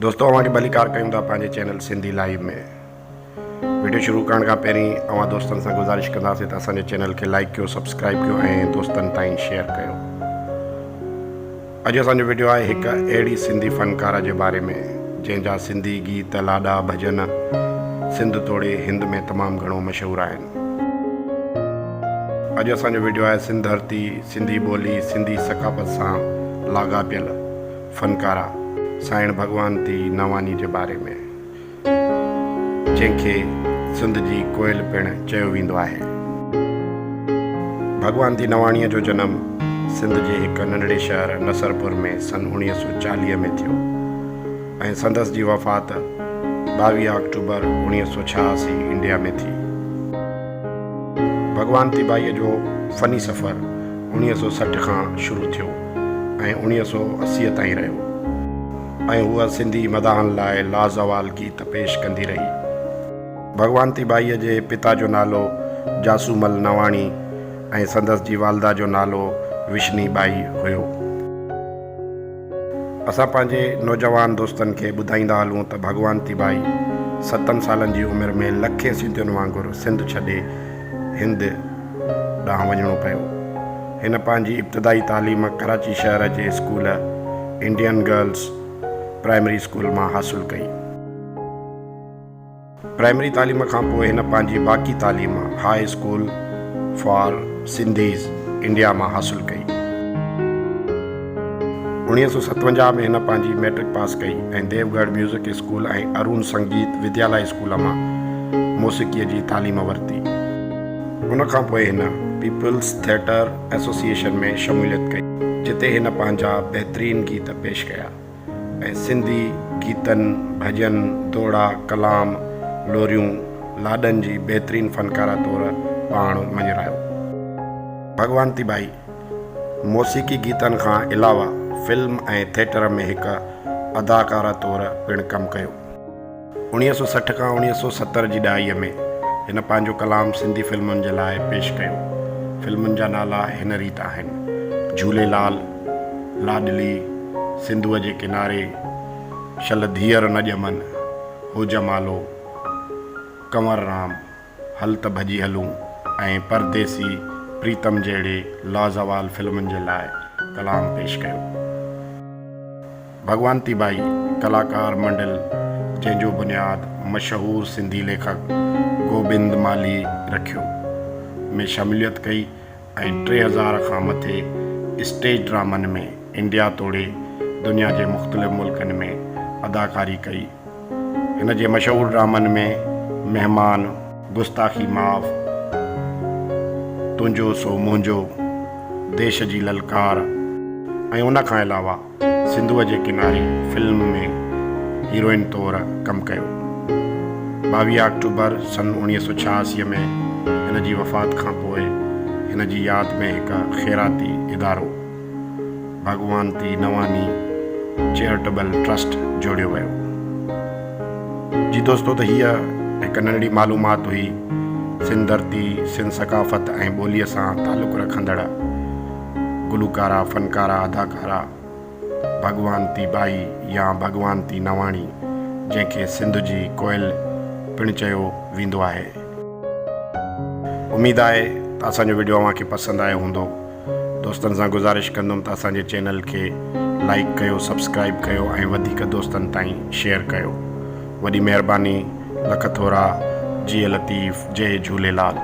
دوستو اوهان کي ڀليڪار ڪيون ٿا پنهنجي چينل سنڌي لائيو ۾. وڊيو شروع ڪرڻ کان پهرين اوهان دوستن سان گذارش ڪنداسين ته اسان جي چينل کي لائيڪ ڪيو سبسڪرائيب ڪيو ۽ دوستن تائين شيئر ڪيو. اڄ اسان جو وڊيو آهي هڪ اهڙي سنڌي فنڪاره جي باري ۾ جنهن جا سنڌي گيت، لاڏا، ڀڄن سنڌ توڙي هند ۾ تمام گهڻو مشهور آهن. اڄ اسان جو وڊيو آهي سنڌ ڌرتي، سنڌي ٻولي، سنڌي ثقافت سان لاڳاپيل فنڪاره سائڻ ڀڳوانتي نواني جي باري ۾. جنهن کي سنڌ جي ڪوئل پڻ چيو ويندو آهي. ڀڳوانتي نواڻيء جو جنم سنڌ جي هڪ ننڍڙي شهر نصرپور ۾ سن 1940 ۾ ٿيو ۽ سندس جي وفات 22 آڪٽوبر 1986 انڊيا ۾ ٿي. ڀڳوانتي ٻائيء جو فني سفر 1960 کان شروع ٿيو ۽ 1980 تائين رهيو. ۽ هوء سنڌي مداحن لاء لازوال گيت پيش ڪندي رهي. ڀڳوانتي ٻائيء جي پتا جو نالو جاسومل نواڻي ۽ سندس جي والده جو نالو وشني ٻائي هيو. اسان پنهنجي نوجوان دوستن کي ٻڌائيندا هلون ته ڀڳوانتي ٻائي ستن سالن جي عمر ۾ لکين سنڌين وانگر سنڌ ڇڏي هند ڏانهن وڃڻو پيو. هن پنهنجي ابتدائي تعليم ڪراچي شهر جي school Indian girls primary school مان حاصل ڪئي. پرائمري تعليم کان پوء هن پنهنجي باقي تعليم high school for Sindhis India مان حاصل ڪئي. 1957 ۾ هن پنهنجي مئٽرڪ پاس ڪئي ۽ Devgarh music school ۽ Arun Sangeet Vidyalaya school مان موسيقيء جي تعليم ورتي. ان کان پوء هن پيپلز ٿيٽر ايسوسيئيشن ۾ شموليت ڪئي، جتي هن پنهنجا بهترين گيت پيش ڪيا ۽ سنڌي گيتن، ڀڄن، دوهڙا، ڪلام، لوريون، لاڏن جي بهترين فنڪاره طور پاڻ مڃرايو. ڀڳوانتي ٻائي موسيقي گيتن کان علاوه فلم ۽ ٿيٽر ۾ هڪ اداڪاره طور پڻ ڪم ڪيو. 1960 کان 1970 جي ڏهائيء ۾ هن پنهنجو ڪلام سنڌي فلمن جي لاء پيش ڪيو. فلمن جا نالا هن ريت آهن، جهولي لال، لاڏلي، سنڌوء جي ڪناري، شل ڌيئر نه ڄمن، هو جمالو، ڪنور رام، هل ته ڀڄي هلون ۽ پرديسي پريتم جهڙي لازوال فلمن جي لاء ڪلام پيش ڪيو. ڀڳوانتي ٻائي ڪلاڪار منڊل جنهن جو بنياد مشهور سنڌي ليکڪ گوبند مالهي رکيو، ۾ شموليت ڪئي ۽ 3000 کان مٿي اسٽيج ڊرامن ۾ انڊيا توڙي دنيا جي مختلف ملڪن ۾ اداڪاري ڪئي. هن جي مشهور ڊرامن ۾ مهمان، گستاخي معاف، تنهنجو سو منهنجو، ديش جي للڪار ۽ ان کان علاوه سنڌوء جي ڪناري فلم ۾ هيروئن طور ڪم ڪيو. 22 آڪٽوبر سن 1986 ۾ هن جي وفات کان پوء هن جي ياد ۾ هڪ خيراتي ادارو ڀڳوانتي نواني چيئرٽبل ٽرسٽ جوڙيو ويو. جي دوستو ته هيء هڪ ننڍڙي معلومات هئي سنڌ ڌرتي، سنڌ ثقافت ۽ ٻوليء سان تعلق رکندڙ گلوڪارا، فنڪارا، اداڪارا ڀڳوانتي ٻائي يا ڀڳوانتي نواڻي جنهن کي سنڌ جي ڪوئل پڻ چيو ويندو آهي. اميد آهي ته اسان جو وڊيو اوهان کي پسند آيو هوندو. دوستن سان گذارش ڪندم ته اسان جي چينل کي لائيڪ ڪيو سبسڪرائيب ڪيو ۽ وڌيڪ دوستن تائين شيئر ڪيو وڏي مهرباني لک ٿورا جيئي لطيف جئي جهوليلال.